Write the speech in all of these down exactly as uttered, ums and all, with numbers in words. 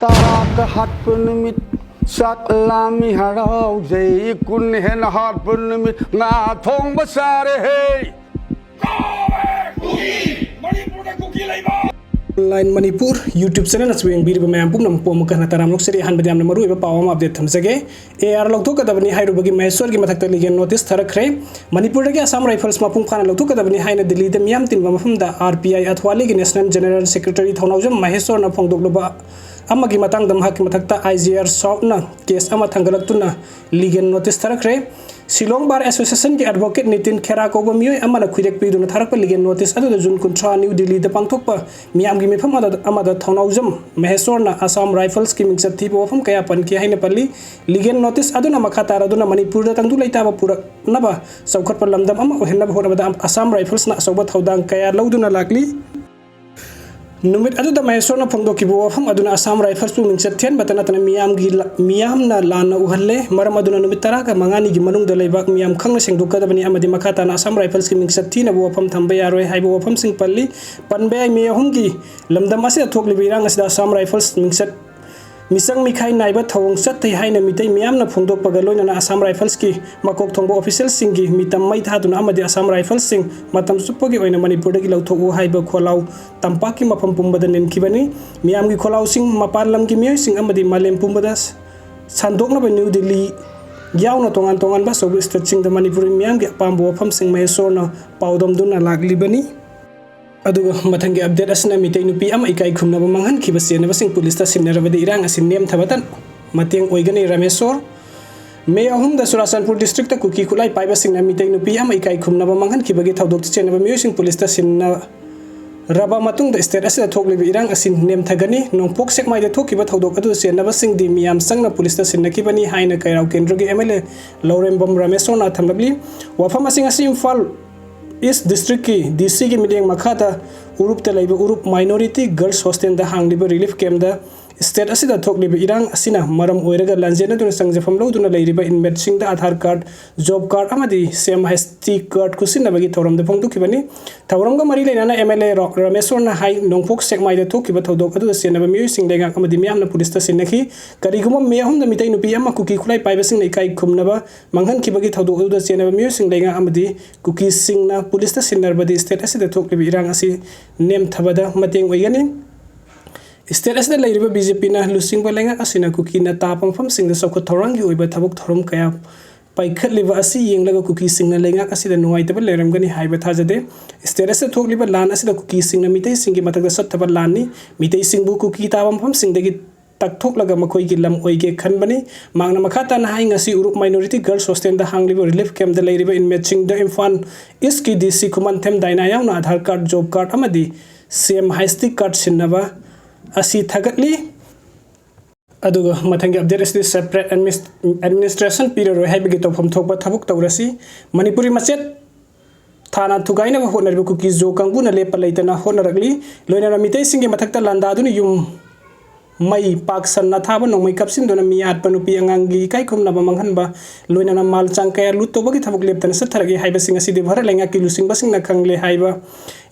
ꯇꯔꯥꯗ ꯍꯥꯠꯄ ꯅꯨꯃꯤꯠ ꯆꯥꯛ ꯂꯥꯝꯃꯤ ꯍꯔꯥꯎꯖꯩ, ꯀꯨꯟ ꯍꯦꯟꯅ ꯍꯥꯠꯄ ꯅꯨꯃꯤꯠ ꯉꯥ ꯊꯣꯡꯕ ꯆꯥꯔꯦ ꯍꯦ꯫ ꯃꯅꯤꯄꯨꯔꯗ ꯀꯨꯀꯤ ꯂꯩꯕ꯫ Online Manipur YouTube channel ꯑꯁꯤꯕꯨ ꯌꯦꯡꯕꯤꯔꯤꯕ ꯃꯌꯥꯝ ꯄꯨꯝꯅꯃꯛꯄꯨ ꯑꯃꯨꯛ ꯍꯟꯅ ꯇꯔꯥꯝꯅ ꯑꯣꯛꯆꯔꯤ꯫ ꯑꯍꯥꯟꯕꯗ ꯌꯥꯝꯅ ꯃꯔꯨꯑꯣꯏꯕ ꯄꯥꯎ ꯑꯃ update ꯊꯝꯖꯒꯦ꯫ AR ꯂꯧꯊꯣꯛꯀꯗꯕꯅꯤ ꯍꯥꯏꯔꯨꯕꯒꯤ ꯃꯍꯦꯁ꯭ꯋꯔꯒꯤ ꯃꯊꯛꯇ legal notice ꯊꯥꯔꯛꯈ꯭ꯔꯦ꯫ ꯃꯅꯤꯄꯨꯔꯗꯒꯤ Assam Rifles ꯃꯄꯨꯡ ꯐꯥꯅ ꯂꯧꯊꯣꯛꯀꯗꯕꯅꯤ ꯍꯥꯏꯅ ꯗꯤꯜꯂꯤꯗ ꯃꯤꯌꯥꯝ ꯇꯤꯟꯕ ꯃꯐꯝꯗ RPI ꯑꯊ꯭ꯋꯥꯂꯤꯒꯤ National General Secretary ꯊꯧꯅꯥꯎꯖꯝ ꯃꯍꯦꯁ꯭ꯋꯔꯅ ꯐꯣꯡꯗꯣꯛꯂꯨꯕ ꯑꯃꯒꯤ ꯃꯇꯥꯡꯗ ꯃꯍꯥꯛꯀꯤ ꯃꯊꯛꯇ IGR Southꯅ case ꯑꯃ ꯊꯥꯡꯒꯠꯂꯛꯇꯨꯅ legal notice ꯊꯥꯔꯛꯈ꯭ꯔꯦ꯫ Shillong Bar Associationꯒꯤ advocate Nitin ꯈꯦꯔꯥ ꯀꯧꯕ ꯃꯤꯑꯣꯏ ꯑꯃꯅ ꯈꯨꯏꯔꯦꯛ ꯄꯤꯗꯨꯅ ꯊꯥꯔꯛꯄ legal notice ꯑꯗꯨꯗ ꯖꯨꯟ ꯀꯨꯟꯊ꯭ꯔꯥ ꯅ꯭ꯌꯨ ꯗꯤꯜꯂꯤꯗ ꯄꯥꯡꯊꯣꯛꯄ ꯃꯤꯌꯥꯝꯒꯤ ꯃꯤꯐꯝ ꯑꯃꯗ, ꯑꯃꯗ ꯊꯧꯅꯥꯎꯖꯝ ꯃꯍꯦꯁ꯭ꯋꯔꯅ Assam Riflesꯀꯤ ꯃꯤꯡꯆꯠ ꯊꯤꯕ ꯋꯥꯐꯝ ꯀꯌꯥ ꯄꯟꯈꯤ ꯍꯥꯏꯅ ꯄꯜꯂꯤ꯫ Legal notice ꯑꯗꯨꯅ ꯃꯈꯥ ꯇꯥꯔꯗꯨꯅ ꯃꯅꯤꯄꯨꯔꯗ ꯇꯪꯗꯨ ꯂꯩꯇꯥꯕ ꯄꯨꯔꯛꯅꯕ ꯆꯥꯎꯈꯠꯄ ꯂꯝꯗꯝ ꯑꯃ ꯑꯣꯏꯍꯟꯅꯕ ꯍꯣꯠꯅꯕꯗ Assam Riflesꯅ ꯑꯆꯧꯕ ꯊꯧꯗꯥꯡ ꯀꯌꯥ ꯂꯧꯗꯨꯅ ꯂꯥꯛꯂꯤ꯫ ꯅꯨꯃꯤꯠ ꯑꯗꯨꯗ ꯃꯍꯦꯁ꯭ꯋꯔꯅ ꯐꯣꯡꯗꯣꯛꯈꯤꯕ ꯋꯥꯐꯝ ꯑꯗꯨꯅ Assam Riflesꯄꯨ ꯃꯤꯡꯆꯠ ꯊꯤꯍꯟꯕꯇ ꯅꯠꯇꯅ ꯃꯤꯌꯥꯝꯒꯤ ꯂ-, ꯃꯤꯌꯥꯝꯅ ꯂꯥꯟꯅ ꯎꯍꯜꯂꯦ꯫ ꯃꯔꯝ ꯑꯗꯨꯅ ꯅꯨꯃꯤꯠ ꯇꯔꯥꯒ ꯃꯉꯥꯅꯤꯒꯤ ꯃꯅꯨꯡꯗ ꯂꯩꯕꯥꯛ ꯃꯤꯌꯥꯝ ꯈꯪꯅ ꯁꯦꯡꯗꯣꯛꯀꯗꯕꯅꯤ ꯑꯃꯗꯤ ꯃꯈꯥ ꯇꯥꯅ Assam Riflesꯀꯤ ꯃꯤꯡꯆꯠ ꯊꯤꯅꯕ ꯋꯥꯐꯝ ꯊꯝꯕ ꯌꯥꯔꯣꯏ ꯍꯥꯏꯕ ꯋꯥꯐꯝꯁꯤꯡ ꯄꯜꯂꯤ꯫ ꯄꯟꯕ ꯌꯥꯏ, ꯃꯦ ꯑꯍꯨꯝꯒꯤ ꯂꯝꯗꯝ ꯑꯁꯤꯗ ꯊꯣꯛꯂꯤꯕ ꯏꯔꯥꯡ ꯑꯁꯤꯗ Assam Rifles ꯃꯤꯡꯆꯠ ꯃꯤꯆꯪ ꯃꯤꯈꯥꯏ ꯅꯥꯏꯕ ꯊꯧꯑꯣꯡ ꯆꯠꯊꯩ ꯍꯥꯏꯅ ꯃꯤꯇꯩ ꯃꯤꯌꯥꯝꯅ ꯐꯣꯡꯗꯣꯛꯄꯒ ꯂꯣꯏꯅꯅ Assam Riflesꯀꯤ ꯃꯀꯣꯛ ꯊꯣꯡꯕ officialꯁꯤꯡꯒꯤ ꯃꯤꯇꯝ ꯃꯩ ꯊꯥꯗꯨꯅ ꯑꯃꯗꯤ Assam Riflesꯁꯤꯡ ꯃꯇꯝ ꯆꯨꯞꯄꯒꯤ ꯑꯣꯏꯅ ꯃꯅꯤꯄꯨꯔꯗꯒꯤ ꯂꯧꯊꯣꯛꯎ ꯍꯥꯏꯕ ꯈꯣꯜꯂꯥꯎ ꯇꯝꯄꯥꯛꯀꯤ ꯃꯐꯝ ꯄꯨꯝꯕꯗ ꯅꯤꯟꯈꯤꯕꯅꯤ꯫ ꯃꯤꯌꯥꯝꯒꯤ ꯈꯣꯜꯂꯥꯎꯁꯤꯡ ꯃꯄꯥꯟ ꯂꯝꯒꯤ ꯃꯤꯑꯣꯏꯁꯤꯡ ꯑꯃꯗꯤ ꯃꯥꯂꯦꯝ ꯄꯨꯝꯕꯗ ꯁꯟꯗꯣꯛꯅꯕ ꯅ꯭ꯌꯨ ꯗꯤꯜꯂꯤ ꯌꯥꯎꯅ ꯇꯣꯉꯥꯟ ꯇꯣꯉꯥꯟꯕ ꯑꯆꯧꯕ stateꯁꯤꯡꯗ ꯃꯅꯤꯄꯨꯔꯤ ꯃꯤꯌꯥꯝꯒꯤ ꯑꯄꯥꯝꯕ ꯋꯥꯐꯝꯁꯤꯡ ꯃꯍꯦꯁ꯭ꯋꯔꯅ ꯄꯥꯎꯗꯝꯗꯨꯅ ꯂꯥꯛꯂꯤꯕꯅꯤ꯫ ꯑꯗꯨꯒ ꯃꯊꯪꯒꯤ update ꯑꯁꯤꯅ ꯃꯤꯇꯩ ꯅꯨꯄꯤ ꯑꯃ ꯏꯀꯥꯏ ꯈꯨꯝꯅꯕ ꯃꯥꯡꯍꯟꯈꯤꯕ ꯆꯦꯟꯅꯕꯁꯤꯡ ꯄꯨꯂꯤꯁꯇ ꯁꯤꯟꯅꯔꯕꯗꯤ ꯏꯔꯥꯡ ꯑꯁꯤ ꯅꯦꯝꯊꯕꯗ ꯃꯇꯦꯡ ꯑꯣꯏꯒꯅꯤ꯫ ꯔꯥꯃꯦꯁ꯭ꯋꯔ꯫ ꯃꯦ ꯑꯍꯨꯝꯗ ꯆꯨꯔꯥꯆꯥꯟꯄꯨꯔ districtꯇ ꯀꯨꯀꯤ ꯈꯨꯠꯂꯥꯏ ꯄꯥꯏꯕꯁꯤꯡꯅ ꯃꯤꯇꯩ ꯅꯨꯄꯤ ꯑꯃ ꯏꯀꯥꯏ ꯈꯨꯝꯅꯕ ꯃꯥꯡꯍꯟꯈꯤꯕꯒꯤ ꯊꯧꯗꯣꯛꯇ ꯆꯦꯟꯅꯕ ꯃꯤꯑꯣꯏꯁꯤꯡ ꯄꯨꯂꯤꯁꯇ ꯁꯤꯟꯅꯔꯕ ꯃꯇꯨꯡꯗ state ꯑꯁꯤꯗ ꯊꯣꯛꯂꯤꯕ ꯏꯔꯥꯡ ꯑꯁꯤ ꯅꯦꯝꯊꯒꯅꯤ꯫ ꯅꯣꯡꯄꯣꯛ ꯁꯦꯛꯃꯥꯏꯗ ꯊꯣꯛꯈꯤꯕ ꯊꯧꯗꯣꯛ ꯑꯗꯨ ꯆꯦꯟꯅꯕꯁꯤꯡꯗꯤ ꯃꯤꯌꯥꯝ ꯆꯪꯅ ꯄꯨꯂꯤꯁꯇ ꯁꯤꯟꯅꯈꯤꯕꯅꯤ ꯍꯥꯏꯅ ꯀꯩꯔꯥꯎ ꯀꯦꯟꯗ꯭ꯔꯒꯤ MLA ꯂꯧꯔꯦꯝꯕꯝ ꯔꯥꯃꯦꯁ꯭ꯋꯔꯅ ꯊꯝꯂꯛꯂꯤ꯫ ꯋꯥꯐꯝ ꯑꯁꯤ ꯉꯁꯤ ꯏꯝꯐꯥꯜ East districtꯀꯤ DCꯒꯤ ꯃꯤꯠꯌꯦꯡ ꯃꯈꯥꯗ ꯎꯔꯨꯞꯇ ꯂꯩꯕ ꯎꯔꯨꯞ minority girls hostelꯗ ꯍꯥꯡꯂꯤꯕ relief campꯇ State ꯑꯁꯤꯗ ꯊꯣꯛꯂꯤꯕ ꯏꯔꯥꯡ ꯑꯁꯤꯅ ꯃꯔꯝ ꯑꯣꯏꯔꯒ ꯂꯥꯟꯖꯦꯟꯅꯗꯨꯅ ꯆꯪꯖꯐꯝ ꯂꯧꯗꯨꯅ ꯂꯩꯔꯤꯕ inmateꯁꯤꯡꯗ Aadhaar card, job card ꯑꯃꯗꯤ SAM Hasti card ꯈꯨꯠꯁꯤꯟꯅꯕꯒꯤ ꯊꯧꯔꯝꯗ ꯐꯣꯡꯗꯣꯛꯈꯤꯕꯅꯤ꯫ ꯊꯧꯔꯝꯒ ꯃꯔꯤ ꯂꯩꯅꯅ MLA ꯔꯣ-, ꯔꯥꯃꯦꯁ꯭ꯋꯔꯅ ꯍꯥꯏ, ꯅꯣꯡꯄꯣꯛ ꯁꯦꯛꯃꯥꯏꯗ ꯊꯣꯛꯈꯤꯕ ꯊꯧꯗꯣꯛ ꯑꯗꯨꯗ ꯆꯦꯟꯅꯕ ꯃꯤꯑꯣꯏꯁꯤꯡ ꯂꯩꯉꯥꯛ ꯑꯃꯗꯤ ꯃꯤꯌꯥꯝꯅ ꯄꯨꯂꯤꯁꯇ ꯁꯤꯟꯅꯈꯤ꯫ ꯀꯔꯤꯒꯨꯝꯕ ꯃꯦ ꯑꯍꯨꯝꯗ ꯃꯤꯇꯩ ꯅꯨꯄꯤ ꯑꯃ ꯀꯨꯀꯤ ꯈꯨꯠꯂꯥꯏ ꯄꯥꯏꯕꯁꯤꯡꯅ ꯏꯀꯥꯏ ꯈꯨꯝꯅꯕ ꯃꯥꯡꯍꯟꯈꯤꯕꯒꯤ ꯊꯧꯗꯣꯛ ꯑꯗꯨꯗ ꯆꯦꯟꯅꯕ ꯃꯤꯑꯣꯏꯁꯤꯡ ꯂꯩꯉꯥꯛ ꯑꯃꯗꯤ ꯀꯨꯀꯤꯁꯤꯡꯅ ꯄꯨꯂꯤꯁꯇ ꯁꯤꯟꯅꯔꯕꯗꯤ state ꯑꯁꯤꯗ ꯊꯣꯛꯂꯤꯕ ꯏꯔꯥꯡ ꯑꯁꯤ ꯅꯦꯝꯊꯕꯗ ꯃꯇꯦꯡ ꯑꯣꯏꯒꯅꯤ꯫ State ꯑꯁꯤꯗ ꯂꯩꯔꯤꯕ BJPꯅ ꯂꯨꯆꯤꯡꯕ ꯂꯩꯉꯥꯛ ꯑꯁꯤꯅ ꯀꯨꯀꯤꯅ ꯇꯥꯕ ꯃꯐꯝꯁꯤꯡꯗ ꯆꯥꯎꯈꯠ ꯊꯧꯔꯥꯡꯒꯤ ꯑꯣꯏꯕ ꯊꯕꯛ ꯊꯧꯔꯝ ꯀꯌꯥ ꯄꯥꯏꯈꯠꯂꯤꯕ ꯑꯁꯤ ꯌꯦꯡꯂꯒ ꯀꯨꯀꯤꯁꯤꯡꯅ ꯂꯩꯉꯥꯛ ꯑꯁꯤꯗ ꯅꯨꯡꯉꯥꯏꯇꯕ ꯂꯩꯔꯝꯒꯅꯤ ꯍꯥꯏꯕ ꯊꯥꯖꯗꯦ꯫ State ꯑꯁꯤꯗ ꯊꯣꯛꯂꯤꯕ ꯂꯥꯟ ꯑꯁꯤꯗ ꯀꯨꯀꯤꯁꯤꯡꯅ ꯃꯤꯇꯩꯁꯤꯡꯒꯤ ꯃꯊꯛꯇ ꯆꯠꯊꯕ ꯂꯥꯟꯅꯤ꯫ ꯃꯤꯇꯩꯁꯤꯡꯕꯨ ꯀꯨꯀꯤ ꯇꯥꯕ ꯃꯐꯝꯁꯤꯡꯗꯒꯤ ꯇꯛꯊꯣꯛꯂꯒ ꯃꯈꯣꯏꯒꯤ ꯂꯝ ꯑꯣꯏꯒꯦ ꯈꯟꯕꯅꯤ꯫ ꯃꯍꯥꯛꯅ ꯃꯈꯥ ꯇꯥꯅ ꯍꯥꯏ, ꯉꯁꯤ ꯎꯔꯨꯞ Minority Girls Hostelꯗ ꯍꯥꯡꯂꯤꯕ relief campꯇ ꯂꯩꯔꯤꯕ inmateꯁꯤꯡꯗ ꯏꯝꯐꯥꯜ Eastꯀꯤ DC ꯈꯨꯃꯟꯊꯦꯝ ꯗꯥꯏꯅꯥ ꯌꯥꯎꯅ Aadhaar card, job card ꯑꯃꯗꯤ SAM Hasti card ꯁꯤꯟꯅꯕ ꯑꯁꯤ ꯊꯥꯒꯠꯂꯤ꯫ ꯑꯗꯨꯒ ꯃꯊꯪꯒꯤ update ꯑꯁꯤꯗꯤ separate adminis-, administration ꯄꯤꯔꯔꯣꯏ ꯍꯥꯏꯕꯒꯤ ꯇꯧꯐꯝ ꯊꯣꯛꯄ ꯊꯕꯛ ꯇꯧꯔꯁꯤ꯫ ꯃꯅꯤꯄꯨꯔꯤ ꯃꯆꯦꯠ ꯊꯥꯅ ꯊꯨꯒꯥꯏꯅꯕ ꯍꯣꯠꯅꯔꯤꯕ ꯀꯨꯀꯤ ꯖꯣ ꯀꯥꯡꯕꯨꯅ ꯂꯦꯞꯄ ꯂꯩꯇꯅ ꯍꯣꯠꯅꯔꯛꯂꯤ꯫ ꯂꯣꯏꯅꯅ ꯃꯤꯇꯩꯁꯤꯡꯒꯤ ꯃꯊꯛꯇ ꯂꯥꯟꯗꯥꯗꯨꯅ ꯌꯨꯝ ꯃꯩ ꯄꯥꯛ ꯁꯟꯅ ꯊꯥꯕ, ꯅꯣꯡꯃꯩ ꯀꯥꯞꯁꯤꯟꯗꯨꯅ ꯃꯤ ꯍꯥꯠꯄ, ꯅꯨꯄꯤ ꯑꯉꯥꯡꯒꯤ ꯏꯀꯥꯏ ꯈꯨꯝꯅꯕ ꯃꯥꯡꯍꯟꯕ, ꯂꯣꯏꯅꯅ ꯃꯥꯜ ꯆꯥꯡ ꯀꯌꯥ ꯂꯨꯠ ꯇꯧꯕꯒꯤ ꯊꯕꯛ ꯂꯦꯞꯇꯅ ꯆꯠꯊꯔꯛꯏ ꯍꯥꯏꯕꯁꯤꯡ ꯑꯁꯤꯗꯤ ꯚꯥꯔꯠ ꯂꯩꯉꯥꯛꯀꯤ ꯂꯨꯆꯤꯡꯕꯁꯤꯡꯅ ꯈꯪꯂꯦ ꯍꯥꯏꯕ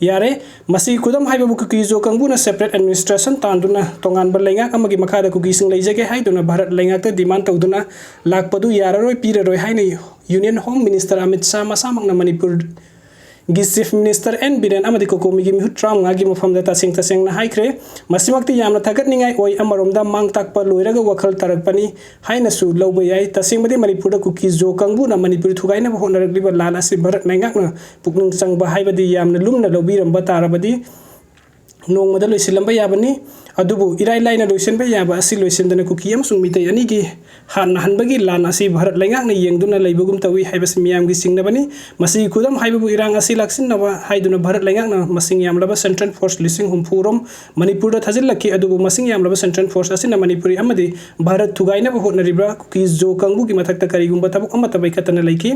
ꯌꯥꯔꯦ꯫ ꯃꯁꯤꯒꯤ ꯈꯨꯗꯝ ꯍꯥꯏꯕꯕꯨ ꯀꯨꯀꯤ ꯖꯣ ꯀꯥꯡꯕꯨꯅ separate administration ꯇꯥꯟꯗꯨꯅ ꯇꯣꯉꯥꯟꯕ ꯂꯩꯉꯥꯛ ꯑꯃꯒꯤ ꯃꯈꯥꯗ ꯀꯨꯀꯤꯁꯤꯡ ꯂꯩꯖꯒꯦ ꯍꯥꯏꯗꯨꯅ ꯚꯥꯔꯠ ꯂꯩꯉꯥꯛꯇ demand ꯇꯧꯗꯨꯅ ꯂꯥꯛꯄꯗꯨ ꯌꯥꯔꯔꯣꯏ, ꯄꯤꯔꯔꯣꯏ ꯍꯥꯏꯅ Union Home Minister Amit Shah ꯃꯁꯥꯃꯛꯅ ꯃꯅꯤꯄꯨꯔꯒꯤ Chief Minister ꯑꯦꯟ ꯕꯤꯔꯦꯟ ꯑꯃꯗꯤ COCOMIꯒꯤ ꯃꯤꯍꯨꯠ ꯇꯔꯥꯃꯉꯥꯒꯤ ꯃꯐꯝꯗ ꯇꯁꯦꯡ ꯇꯁꯦꯡꯅ ꯍꯥꯏꯈ꯭ꯔꯦ꯫ ꯃꯁꯤꯃꯛꯇꯤ ꯌꯥꯝꯅ ꯊꯥꯒꯠꯅꯤꯡꯉꯥꯏ ꯑꯣꯏ꯫ ꯑꯃꯔꯣꯝꯗ ꯃꯥꯡ ꯇꯥꯛꯄ ꯂꯣꯏꯔꯒ ꯋꯥꯈꯜ ꯇꯥꯔꯛꯄꯅꯤ ꯍꯥꯏꯅꯁꯨ ꯂꯧꯕ ꯌꯥꯏ꯫ ꯇꯁꯦꯡꯕꯗꯤ ꯃꯅꯤꯄꯨꯔꯗ ꯀꯨꯀꯤ ꯖꯣ ꯀꯥꯡꯕꯨꯅ ꯃꯅꯤꯄꯨꯔ ꯊꯨꯒꯥꯏꯅꯕ ꯍꯣꯠꯅꯔꯛꯂꯤꯕ ꯂꯥꯟ ꯑꯁꯤ ꯚꯥꯔꯠ ꯂꯩꯉꯥꯛꯅ ꯄꯨꯛꯅꯤꯡ ꯆꯪꯕ ꯍꯥꯏꯕꯗꯤ ꯌꯥꯝꯅ ꯂꯨꯝꯅ ꯂꯧꯕꯤꯔꯝꯕ ꯇꯥꯔꯕꯗꯤ ꯅꯣꯡꯃꯗ ꯂꯣꯏꯁꯤꯜꯂꯝꯕ ꯌꯥꯕꯅꯤ꯫ ꯑꯗꯨꯕꯨ ꯏꯔꯥꯏ ꯂꯥꯏꯅ ꯂꯣꯏꯁꯤꯟꯕ ꯌꯥꯕ ꯑꯁꯤ ꯂꯣꯏꯁꯤꯟꯗꯅ ꯀꯨꯀꯤ ꯑꯃꯁꯨꯡ ꯃꯤꯇꯩ ꯑꯅꯤꯒꯤ ꯍꯥꯠꯅꯍꯟꯕꯒꯤ ꯂꯥꯟ ꯑꯁꯤ ꯚꯥꯔꯠ ꯂꯩꯉꯥꯛꯅ ꯌꯦꯡꯗꯨꯅ ꯂꯩꯕꯒꯨꯝ ꯇꯧꯏ ꯍꯥꯏꯕꯁꯤ ꯃꯤꯌꯥꯝꯒꯤ ꯆꯤꯡꯅꯕꯅꯤ꯫ ꯃꯁꯤꯒꯤ ꯈꯨꯗꯝ ꯍꯥꯏꯕꯕꯨ ꯏꯔꯥꯡ ꯑꯁꯤ ꯂꯥꯛꯁꯤꯟꯅꯕ ꯍꯥꯏꯗꯨꯅ ꯚꯥꯔꯠ ꯂꯩꯉꯥꯛꯅ ꯃꯁꯤꯡ ꯌꯥꯝꯂꯕ central force ꯂꯤꯁꯤꯡ ꯍꯨꯝꯐꯨ ꯔꯣꯝ ꯃꯅꯤꯄꯨꯔꯗ ꯊꯥꯖꯤꯜꯂꯛꯈꯤ꯫ ꯑꯗꯨꯕꯨ ꯃꯁꯤꯡ ꯌꯥꯝꯂꯕ central force ꯑꯁꯤꯅ ꯃꯅꯤꯄꯨꯔꯤ ꯑꯃꯗꯤ ꯚꯥꯔꯠ ꯊꯨꯒꯥꯏꯅꯕ ꯍꯣꯠꯅꯔꯤꯕ ꯀꯨꯀꯤ ꯖꯣ ꯀꯥꯡꯕꯨꯒꯤ ꯃꯊꯛꯇ ꯀꯔꯤꯒꯨꯝꯕ ꯊꯕꯛ ꯑꯃꯠꯇ ꯄꯥꯏꯈꯠꯇꯅ ꯂꯩꯈꯤ꯫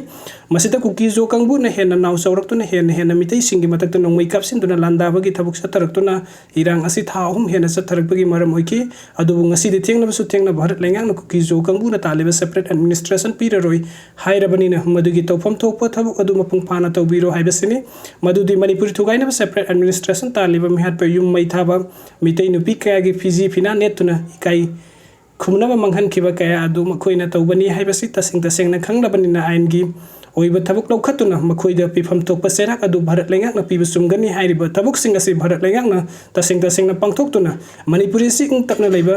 ꯃꯁꯤꯗ ꯀꯨꯀꯤ ꯖꯣ ꯀꯥꯡꯕꯨꯅ ꯍꯦꯟꯅ ꯅꯥꯎ ꯆꯥꯎꯔꯛꯇꯨꯅ ꯍꯦꯟꯅ ꯍꯦꯟꯅ ꯃꯤꯇꯩꯁꯤꯡꯒꯤ ꯃꯊꯛꯇ ꯅꯣꯡꯃꯩ ꯀꯥꯞꯁꯤꯟꯗꯨꯅ ꯂꯥꯟꯗꯥꯕꯒꯤ ꯊꯕꯛ ꯆꯠꯊꯔꯛꯇꯨꯅ ꯏꯔꯥꯡ ꯑꯁꯤ ꯊꯥ ꯑꯍꯨꯝ ꯍꯦꯟꯅ ꯆꯠꯊ ꯆꯠꯊꯔꯛꯄꯒꯤ ꯃꯔꯝ ꯑꯣꯏꯈꯤ꯫ ꯑꯗꯨꯕꯨ ꯉꯁꯤꯗꯤ ꯊꯦꯡꯅꯕꯁꯨ ꯊꯦꯡꯅ ꯚꯥꯔꯠ ꯂꯩꯉꯥꯛꯅ ꯀꯨꯀꯤ ꯖꯣ ꯀꯥꯡꯕꯨꯅ ꯇꯥꯜꯂꯤꯕ separate administration ꯄꯤꯔꯔꯣꯏ ꯍꯥꯏꯔꯕꯅꯤꯅ, ꯃꯗꯨꯒꯤ ꯇꯧꯐꯝ ꯊꯣꯛꯄ ꯊꯕꯛ ꯑꯗꯨ ꯃꯄꯨꯡ ꯐꯥꯅ ꯇꯧꯕꯤꯔꯣ ꯍꯥꯏꯕꯁꯤꯅꯤ꯫ ꯃꯗꯨꯗꯤ ꯃꯅꯤꯄꯨꯔ ꯊꯨꯒꯥꯏꯅꯕ separate administration ꯇꯥꯜꯂꯤꯕ ꯃꯤꯍꯥꯠꯄ, ꯌꯨꯝ ꯃꯩ ꯊꯥꯕ, ꯃꯤꯇꯩ ꯅꯨꯄꯤ ꯀꯌꯥꯒꯤ ꯐꯤꯖꯤ ꯐꯤꯅꯥ ꯅꯦꯠꯇꯨꯅ ꯏꯀꯥꯏ ꯈꯨꯝꯅꯕ ꯃꯥꯡꯍꯟꯈꯤꯕ ꯀꯌꯥ ꯑꯗꯨ ꯃꯈꯣꯏꯅ ꯇꯧꯕꯅꯤ ꯍꯥꯏꯕꯁꯤ ꯇꯁꯦꯡ ꯇꯁꯦꯡꯅ ꯈꯪꯂꯕꯅꯤꯅ, ꯑꯥꯏꯟꯒꯤ ꯑꯣꯏꯕ ꯊꯕꯛ ꯂꯧꯈꯠꯇꯨꯅ ꯃꯈꯣꯏꯗ ꯄꯤꯐꯝ ꯊꯣꯛꯄ ꯆꯩꯔꯥꯛ ꯑꯗꯨ ꯚꯥꯔꯠ ꯂꯩꯉꯥꯛꯅ ꯄꯤꯕ ꯆꯨꯝꯒꯅꯤ꯫ ꯍꯥꯏꯔꯤꯕ ꯊꯕꯛꯁꯤꯡ ꯑꯁꯤ ꯚꯥꯔꯠ ꯂꯩꯉꯥꯛꯅ ꯇꯁꯦꯡ ꯇꯁꯦꯡꯅ ꯄꯥꯡꯊꯣꯛꯇꯨꯅ ꯃꯅꯤꯄꯨꯔ ꯑꯁꯤ ꯏꯪ ꯇꯞꯅ ꯂꯩꯕ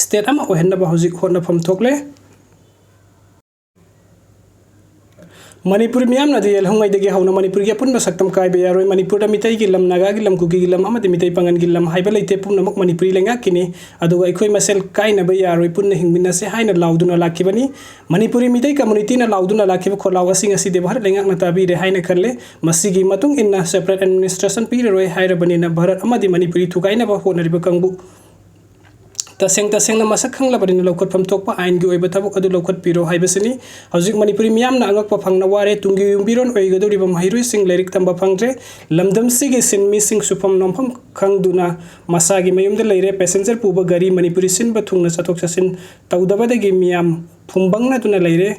state ꯑꯃ ꯑꯣꯏꯍꯟꯅꯕ ꯍꯧꯖꯤꯛ ꯍꯣꯠꯅꯐꯝ ꯊꯣꯛꯂꯦ꯫ ꯃꯅꯤꯄꯨꯔ ꯃꯤꯌꯥꯝꯅꯗꯤ ꯌꯦꯜꯍꯧꯉꯩꯗꯒꯤ ꯍꯧꯅ ꯃꯅꯤꯄꯨꯔꯒꯤ ꯑꯄꯨꯟꯕ ꯁꯛꯇꯝ ꯀꯥꯏꯕ ꯌꯥꯔꯣꯏ, ꯃꯅꯤꯄꯨꯔꯗ ꯃꯤꯇꯩꯒꯤ ꯂꯝ, ꯅꯥꯒꯥꯒꯤ ꯂꯝ, ꯀꯨꯀꯤꯒꯤ ꯂꯝ ꯑꯃꯗꯤ ꯃꯤꯇꯩ ꯄꯥꯉꯜꯒꯤ ꯂꯝ ꯍꯥꯏꯕ ꯂꯩꯇꯦ, ꯄꯨꯝꯅꯃꯛ ꯃꯅꯤꯄꯨꯔꯤ ꯂꯩꯉꯥꯛꯀꯤꯅꯤ, ꯑꯗꯨꯒ ꯑꯩꯈꯣꯏ ꯃꯁꯦꯜ ꯀꯥꯏꯅꯕ ꯌꯥꯔꯣꯏ, ꯄꯨꯟꯅ ꯍꯤꯡꯃꯤꯟꯅꯁꯤ ꯍꯥꯏꯅ ꯂꯥꯎꯗꯨꯅ ꯂꯥꯛꯈꯤꯕꯅꯤ꯫ ꯃꯅꯤꯄꯨꯔꯤ ꯃꯤꯇꯩ communityꯅ ꯂꯥꯎꯗꯨꯅ ꯂꯥꯛꯈꯤꯕ ꯈꯣꯜꯂꯥꯎ ꯑꯁꯤ ꯉꯁꯤꯗꯤ ꯚꯥꯔꯠ ꯂꯩꯉꯥꯛꯅ ꯇꯥꯕꯤꯔꯦ ꯍꯥꯏꯅ ꯈꯜꯂꯦ꯫ ꯃꯁꯤꯒꯤ ꯃꯇꯨꯡ ꯏꯟꯅ separate administration ꯄꯤꯔꯔꯣꯏ ꯍꯥꯏꯔꯕꯅꯤꯅ, ꯚꯥꯔꯠ ꯑꯃꯗꯤ ꯃꯅꯤꯄꯨꯔꯤ ꯊꯨꯒꯥꯏꯅꯕ ꯍꯣꯠꯅꯔꯤꯕ ꯀꯥꯡꯕꯨ ꯇꯁꯦꯡ ꯇꯁꯦꯡꯅ ꯃꯁꯛ ꯈꯪꯂꯕꯅꯤꯅ, ꯂꯧꯈꯠꯐꯝ ꯊꯣꯛꯄ ꯑꯥꯏꯟꯒꯤ ꯑꯣꯏꯕ ꯊꯕꯛ ꯑꯗꯨ ꯂꯧꯈꯠꯄꯤꯔꯣ ꯍꯥꯏꯕꯁꯤꯅꯤ꯫ ꯍꯧꯖꯤꯛ ꯃꯅꯤꯄꯨꯔꯤ ꯃꯤꯌꯥꯝꯅ ꯑꯉꯛꯄ ꯐꯪꯅ ꯋꯥꯔꯦ꯫ ꯇꯨꯡꯒꯤ ꯌꯨꯝꯕꯤꯔꯣꯟ ꯑꯣꯏꯒꯗꯧꯔꯤꯕ ꯃꯍꯩꯔꯣꯏꯁꯤꯡ ꯂꯥꯏꯔꯤꯛ ꯇꯝꯕ ꯐꯪꯗ꯭ꯔꯦ꯫ ꯂꯝꯗꯝꯁꯤꯒꯤ ꯁꯤꯟꯃꯤꯁꯤꯡ ꯁꯨꯐꯝ ꯅꯣꯝꯐꯝ ꯈꯪꯗꯨꯅ ꯃꯁꯥꯒꯤ ꯃꯌꯨꯝꯗ ꯂꯩꯔꯦ꯫ Passenger ꯄꯨꯕ ꯒꯥꯔꯤ ꯃꯅꯤꯄꯨꯔꯤ ꯁꯤꯟꯕ ꯊꯨꯡꯅ ꯆꯠꯊꯣꯛ ꯆꯠꯁꯤꯟ ꯇꯧꯗꯕꯗꯒꯤ ꯃꯤꯌꯥꯝ ꯐꯨꯝꯕꯪꯅꯗꯨꯅ ꯂꯩꯔꯦ꯫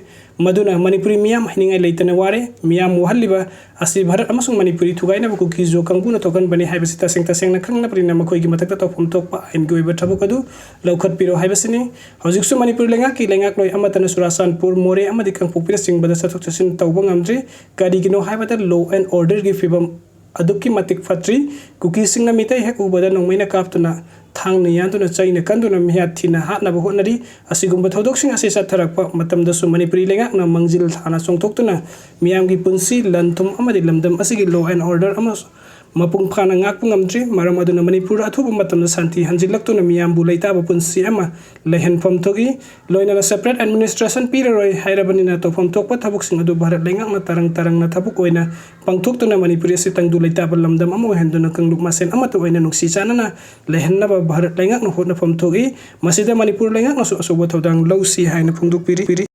ꯃꯗꯨꯅ ꯃꯅꯤꯄꯨꯔꯤ ꯃꯤꯌꯥꯝ ꯍꯥꯏꯅꯤꯡꯉꯥꯏ ꯂꯩꯇꯅ ꯋꯥꯔꯦ꯫ ꯃꯤꯌꯥꯝ ꯋꯥꯍꯜꯂꯤꯕ ꯑꯁꯤ ꯚꯥꯔꯠ ꯑꯃꯁꯨꯡ ꯃꯅꯤꯄꯨꯔꯤ ꯊꯨꯒꯥꯏꯅꯕ ꯀꯨꯀꯤ ꯖꯣ ꯀꯥꯡꯕꯨꯅ ꯊꯣꯛꯍꯟꯕꯅꯤ ꯍꯥꯏꯕꯁꯤ ꯇꯁꯦꯡ ꯇꯁꯦꯡꯅ ꯈꯪꯂꯕꯅꯤꯅ, ꯃꯈꯣꯏꯒꯤ ꯃꯊꯛꯇ ꯇꯧꯐꯝ ꯊꯣꯛꯄ ꯑꯥꯏꯟꯒꯤ ꯑꯣꯏꯕ ꯊꯕꯛ ꯑꯗꯨ ꯂꯧꯈꯠꯄꯤꯔꯣ ꯍꯥꯏꯕꯁꯤꯅꯤ꯫ ꯍꯧꯖꯤꯛꯁꯨ ꯃꯅꯤꯄꯨꯔ ꯂꯩꯉꯥꯛꯀꯤ ꯂꯩꯉꯥꯛꯂꯣꯏ ꯑꯃꯠꯇꯅ ꯆꯨꯔꯥꯆꯥꯟꯄꯨꯔ, ꯃꯣꯔꯦ ꯑꯃꯗꯤ ꯀꯥꯡꯄꯣꯛꯄꯤꯅꯆꯤꯡꯕꯗ ꯆꯠꯊꯣꯛ ꯆꯠꯁꯤꯟ ꯇꯧꯕ ꯉꯝꯗ꯭ꯔꯤ꯫ ꯀꯔꯤꯒꯤꯅꯣ ꯍꯥꯏꯕꯗ, law and orderꯒꯤ ꯐꯤꯕꯝ ꯑꯗꯨꯛꯀꯤ ꯃꯇꯤꯛ ꯐꯠꯇ꯭ꯔꯤ꯫ ꯀꯨꯀꯤꯁꯤꯡꯅ ꯃꯤꯇꯩ ꯍꯦꯛ ꯎꯕꯗ ꯅꯣꯡꯃꯩꯅ ꯀꯥꯞꯇꯨꯅ, ꯊꯥꯡꯅ ꯌꯥꯟꯗꯨꯅ, ꯆꯩꯅ ꯀꯟꯗꯨꯅ ꯃꯤꯍꯥꯠ ꯊꯤꯅ ꯍꯥꯠꯅꯕ ꯍꯣꯠꯅꯔꯤ꯫ ꯑꯁꯤꯒꯨꯝꯕ ꯊꯧꯗꯣꯛꯁꯤꯡ ꯑꯁꯤ ꯆꯠꯊꯔꯛꯄ ꯃꯇꯝꯗꯁꯨ ꯃꯅꯤꯄꯨꯔꯤ ꯂꯩꯉꯥꯛꯅ ꯃꯥꯡꯖꯤꯜ ꯊꯥꯅ ꯆꯣꯡꯊꯣꯛꯇꯨꯅ ꯃꯤꯌꯥꯝꯒꯤ ꯄꯨꯟꯁꯤ, ꯂꯟ ꯊꯨꯝ ꯑꯃꯗꯤ ꯂꯝꯗꯝ ꯑꯁꯤꯒꯤ law and order ꯑꯃꯁꯨ ꯃꯄꯨꯡ ꯐꯥꯅ ꯉꯥꯛꯄ ꯉꯝꯗ꯭ꯔꯤ꯫ ꯃꯔꯝ ꯑꯗꯨꯅ ꯃꯅꯤꯄꯨꯔꯗ ꯑꯊꯨꯕ ꯃꯇꯝꯗ ꯁꯥꯟꯇꯤ ꯍꯟꯖꯤꯜꯂꯛꯇꯨꯅ ꯃꯤꯌꯥꯝꯕꯨ ꯂꯩꯇꯥꯕ ꯄꯨꯟꯁꯤ ꯑꯃ ꯂꯩꯍꯟꯐꯝ ꯊꯣꯛꯏ꯫ ꯂꯣꯏꯅꯅ separate administration ꯄꯤꯔꯔꯣꯏ ꯍꯥꯏꯔꯕꯅꯤꯅ, ꯇꯧꯐꯝ ꯊꯣꯛꯄ ꯊꯕꯛꯁꯤꯡ ꯑꯗꯨ ꯚꯥꯔꯠ ꯂꯩꯉꯥꯛꯅ ꯇꯔꯪ ꯇꯔꯪꯅ ꯊꯕꯛ ꯑꯣꯏꯅ ꯄꯥꯡꯊꯣꯛꯇꯨꯅ ꯃꯅꯤꯄꯨꯔ ꯑꯁꯤ ꯇꯪꯗꯨ ꯂꯩꯇꯥꯕ ꯂꯝꯗꯝ ꯑꯃ ꯑꯣꯏꯍꯟꯗꯨꯅ ꯀꯥꯡꯂꯨꯞ ꯃꯁꯦꯜ ꯑꯃꯠꯇ ꯑꯣꯏꯅ ꯅꯨꯡꯁꯤ ꯆꯥꯟꯅꯅ ꯂꯩꯍꯟꯅꯕ ꯚꯥꯔꯠ ꯂꯩꯉꯥꯛꯅ ꯍꯣꯠꯅꯐꯝ ꯊꯣꯛꯏ꯫ ꯃꯁꯤꯗ ꯃꯅꯤꯄꯨꯔ ꯂꯩꯉꯥꯛꯅꯁꯨ ꯑꯆꯧꯕ ꯊꯧꯗꯥꯡ ꯂꯧꯁꯤ ꯍꯥꯏꯅ ꯐꯣꯡꯗꯣꯛꯄꯤꯔꯤ꯫